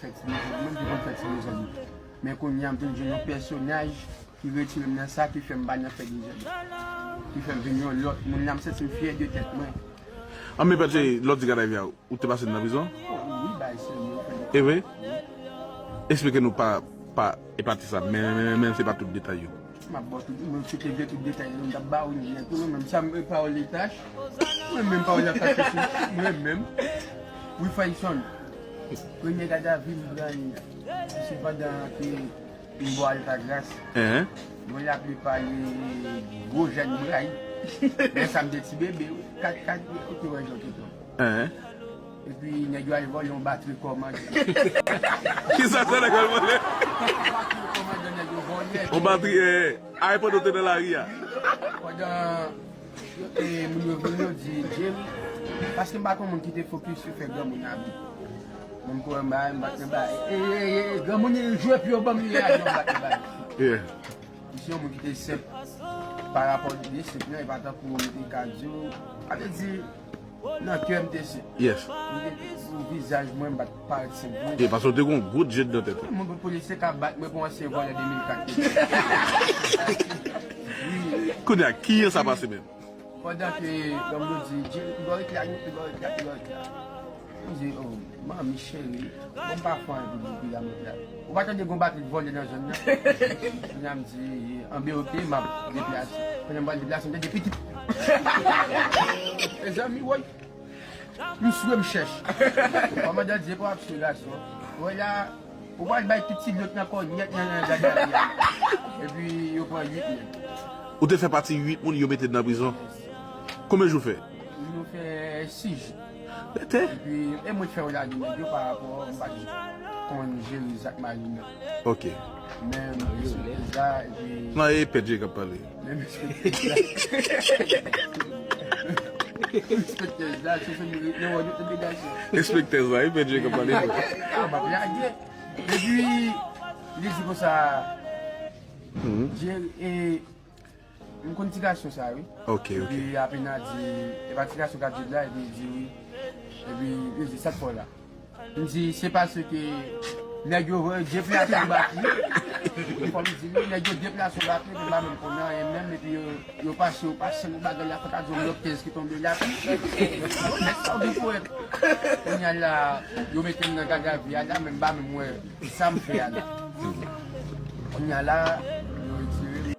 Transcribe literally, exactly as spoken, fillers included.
fè ti dezòd, mwen ki konn fè ti dezòd. Men kounye a, m vin jwenn yon pèsonaj ki retire m nan sa, ki fè m pa nan fè dezòd. Ki fè m vin yon lòt moun la, m santi m fyè de tèt mwen. An men pati lè w di Gadavi a, ou te pase nan prizon? Wi, bay se mwen fè. E vre? Eksplike nou pa, pa e pati sa, men, men, men, men se pa tout detay yo. M ap ba w tout, mwen se te vle tout detay yo, m t ap ba w li nèt tou, mwen menm sa m pawòl li tach, mwen menm pawòl la tach sou mwen menm. Wi, Fayson, premye Gadavi m pran, se pandan ke m bò Altagras. Enhen. Mwen la pli pale gwo jèn bray. Men sa m te ti bebe, wi. Kat, kat, ok, wè, jan tout. Enhen. Epi nèg yo al vòlè yon batri kòmandan. Kisa sa nèg yo al vòlè? Batri kòmandan nèg yo vòlè. Yon batri, eh, iPod ou te nan lari a. Pandan yo, eh, moun yo vin, yo di, Jerry, paske m pa t yon moun ki te fokis sou fè granmoun abi. Mwen m kouri anba, m bat anba. Eh, eh, eh, granmoun, jwe pye w ban m li a, yo bat anba. Yeah. Li se yon moun ki te senp pa rapò de senp lan, e pa tankou moun te ka di w. Sa vle di, nan kè m te senp. Yes. M te, pou vizaj mwen, m pa t parèt senp vre. E paske w te gon gwo djed nan tèt ou. Mwen pou polisye ka bat mwen pou ansyen vòlè de mil kat. Wi. Kounye a, kijan sa pase menm? Pandan ke granmoun yo di, Jerry, pi bò ret la, pi bò ret la, pi bò ret la. Mwen di, oh, manmi cheri, bon, m pa fè anyen pou di pi la mwen la. Ou pa tande gon batri vòlè nan zòn nan? Kounye a m di, anben, ok, m ap deplase. Pandan m pral deplase, m tande pitit. Mezanmi, woy. M swe, m chèch. Kòmandan di, epa w ap swe, gason. Woy la, ou pral bay tout ti lòt nan kò nèt nan, nan Gadavi a. Epi yo pran uit nèg. Ou te fè pati uit moun yo mete nan prizon? Konbyen jou w fè? Nou fè sis jou. Rete. Epi, e mwen k fè yo lage nèg yo pa rapò, m pa t konn jere zak mari m nan. Ok. Men, m respekte sa, epi. Non, e Pè Dje k ap pale. Men, m respekte sa. M respekte sa, chofè m rete nan wòd yo, tande gason. Enspektè sa, e Pè Dje k ap pale. Ah, m ap lage. Epi, li di konsa, Dje, e, M konn ti gason sa, wi. Ok, ok. Epi apre n a di, e pa ti gason k ap di la, epi li di wi. Epi li di, sa k fè w la? M di, se paske nèg yo deplase yon batri. Fò m di nou, nèg yo deplase yon batri, epi m pa menm konnen anyen menm, epi yo, yo pase, yo pase yon bagay la, fò ta di yon lòt tèz ki tonbe la. Nèg sa w gen pou wè. Kounye a la, yo mete m nan gadavi a la, men m pa menm wè sa m fè a la. Kounye a la,